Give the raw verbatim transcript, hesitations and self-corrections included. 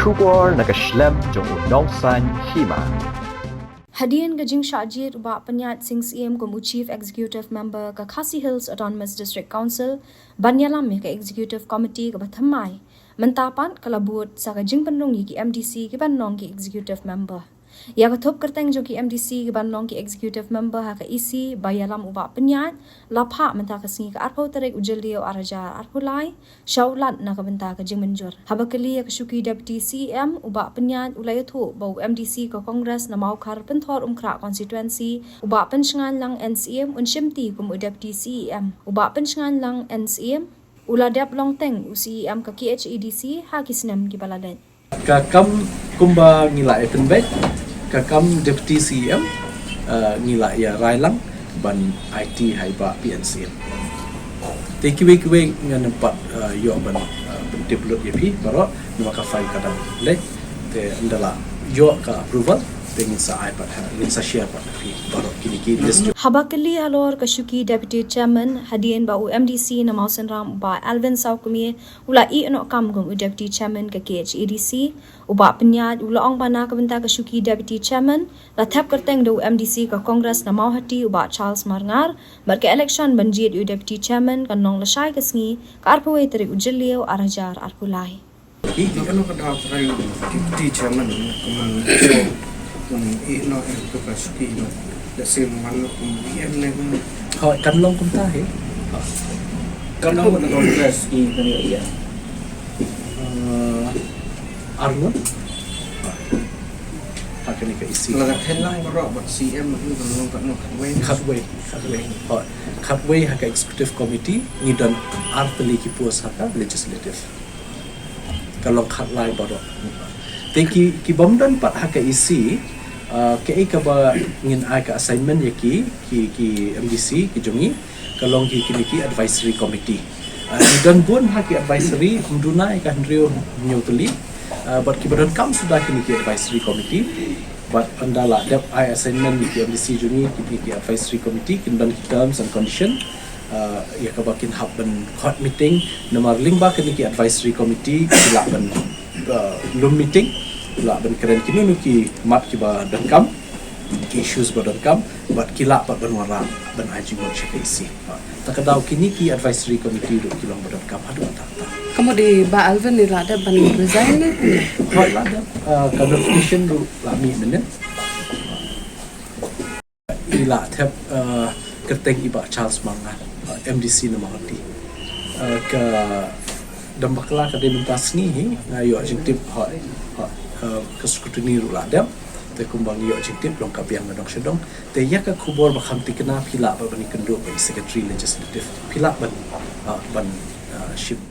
Khubor na ka shlem jong u nongsaiñ hima. Hadien ka jingshah jied u Bah Pynïaid Sing Syiem kum u Chief Executive Member ka Khasi Hills Autonomous District Council ban ïalam ïa ka Executive Committee kaba thymmai, mynta pat ka la bud sa ka jingpynrung ïa ki M D C kiban long ki Executive Member. Ïa ka thup kyrteng jong ki M D C kiban long ki Executive Member ha ka E C ba ïalam u Bah Pynïaid la phah mynta ka sngi ka arphew tarik u Jylliew ar hajar arphew lai sha u Lat na ka bynta ka jingmynjur. Haba kylli ïa ka shuki Deputy C E M, u Bah Pynïaid u la ïathuh ba u M D C ka Congress na Mawkhar Pynthorumkhrah Constituency, u Bah Pynshngaiñ Lang N Syiem, un shimti kum u Deputy C E M. U Bah Pynshngaiñ Lang N Syiem u la dep long teng u C E M ka K H A D C ha ki snem kiba la leit. Ka kam kumba ngi la ïa pynbeit, ka kam Deputy C E M, eh, ngi la ïa rai lang ban aiti ha i Bah P N Syiem. Te kiwei kiwei ngan ym pat, eh, ïoh ban, eh, pyntip lut ïa phi baroh, namar ka file ka dang leit. Te ynda la ïoh ka approval, te ngin sa ai pat ha, ngin sa share pat ha phi baroh kine ki list. Haba kylli halor ka shuki Deputy Chairman, hadien ba u M D C na Mawsynram u Bah Alvin Sawkmie u la ïeh noh kam kum u Deputy Chairman ka K H A D C, u Bah Pynïaid u la ong ba na ka bynta ka shuki Deputy Chairman la thep kyrteng da u M D C ka Congress na Mawhati u Bah Charles Marngar, bad ka election ban jied ïa u Deputy Chairman kan long lashai ka sngi ka arphew wei tarik u Jylliew ar hajar arphew lai. Ïa kano ka daw trai Deputy Chairman, kumno, kumno, ïeh noh ïa ka shuki noh. Da sim wan noh kum E M ne kumno. Hooid, kan long kumta hi. Kan long kumta, kan long kumta shuki kan ïoh ïa. Eh, arngut. Ha kane ka E C. Lada khein lang baroh bad C M kan long katno, khatwei. Khatwei, khatwei. Hooid. Khatwei ha ka executive committee, ngi don ar tylli ki post ha ka legislative. Ka long khatlai baroh. Te ki, ki bym don pat ha ka E C, uh, kaei kaba ngin ai ka assignment ïa ki, ki, ki M D C ki jong ngi, ka long ki, kine ki advisory committee. Uh, ngi don bun ha ki advisory, ym duna ïa ka hynriew hynñiew tylli, uh, bad kiba donkam suda kine ki advisory committee. Bad ynda la dep ai assignment ïa ki M D C jong ngi, kine ki advisory committee kin don ki terms and condition, uh, ïa kaba kin hap ban khot meeting, namar lyngba kine ki advisory committee ki lah ban, uh, lum meeting, lah ban kren kino kino ki mat kiba donkam, ki issues ba donkam, bad ki lah pat ban wanrah ban ai jingmut sha ka E C. Uh, ta ka daw kine ki advisory committee ruh ki long ba donkam haduh mynta. Ka mut i Bah Alvin i la dep ban resign ne? Hooid, la dep, uh, ka notification ruh la mih mynnin. I la thep, uh, kyrteng i Bah Charles Marngar, uh, M D C na Mawhati. Uh, ka dang bakla ka dei mynta sngi hi, nga ïoh jingtip, hooid, hooid, uh, ka scrutiny ruh la dep, te kumba ngi ïoh jingtip long ka biang na dong sha dong. Te ïa ka khubor ba kham thikna phi lah ban ïakynduh bad i Secretary Legislative, phi lah ban, uh, ban, uh, shim.